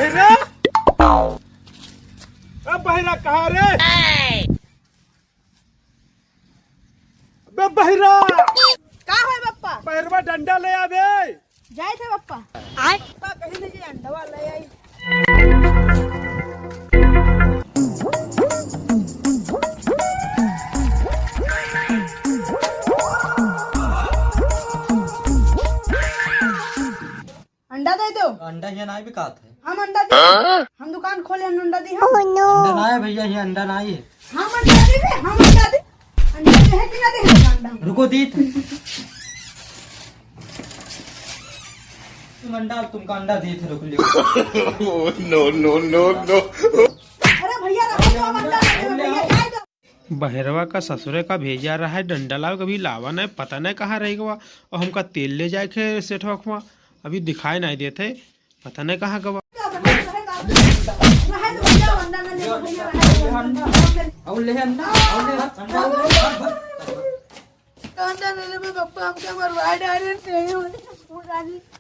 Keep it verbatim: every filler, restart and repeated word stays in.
रे, ए बहिरा कहाँ रे? बे बहिरा। का है बप्पा? बहिरवा डंडा ले आवे। जाए थे बप्पा। आय। बप्पा कहीं नहीं अंडवा ले आई। अंडा दे दो। अंडा हियाँ नाहीं बिकात है। हम अंडा दी। हाँ? हम दुकान खोले, हम अंडा दी हम। अंडा नाहीं है भैया, हियाँ अंडा नाहीं है। हम अंडा दी बे, हम अंडा दी। अंडा दे है कि ना दे है अंडा? रुको दीत। तुम अंडा, तुमका अंडा दीत, रुक लियो। No, no, no, no। अरे भैया, रखो तो हम अंडा दे दो, भैया, जाए दो। बहिरवा का ससुरे का भेजा रहा है डंडा लावे, कभी लावा नहीं, पता नहीं कहाँ रह गवा। और हमका तेल ले जाए के सेठवा खुआ, अभी दिखाई नहीं देते, पता नहीं कहाँ गवा। और ले अंडा, और ले अंडा, और ले अंडा। अंडा ले ले, बप्पा, हमके मरवा डाले, नहीं होने।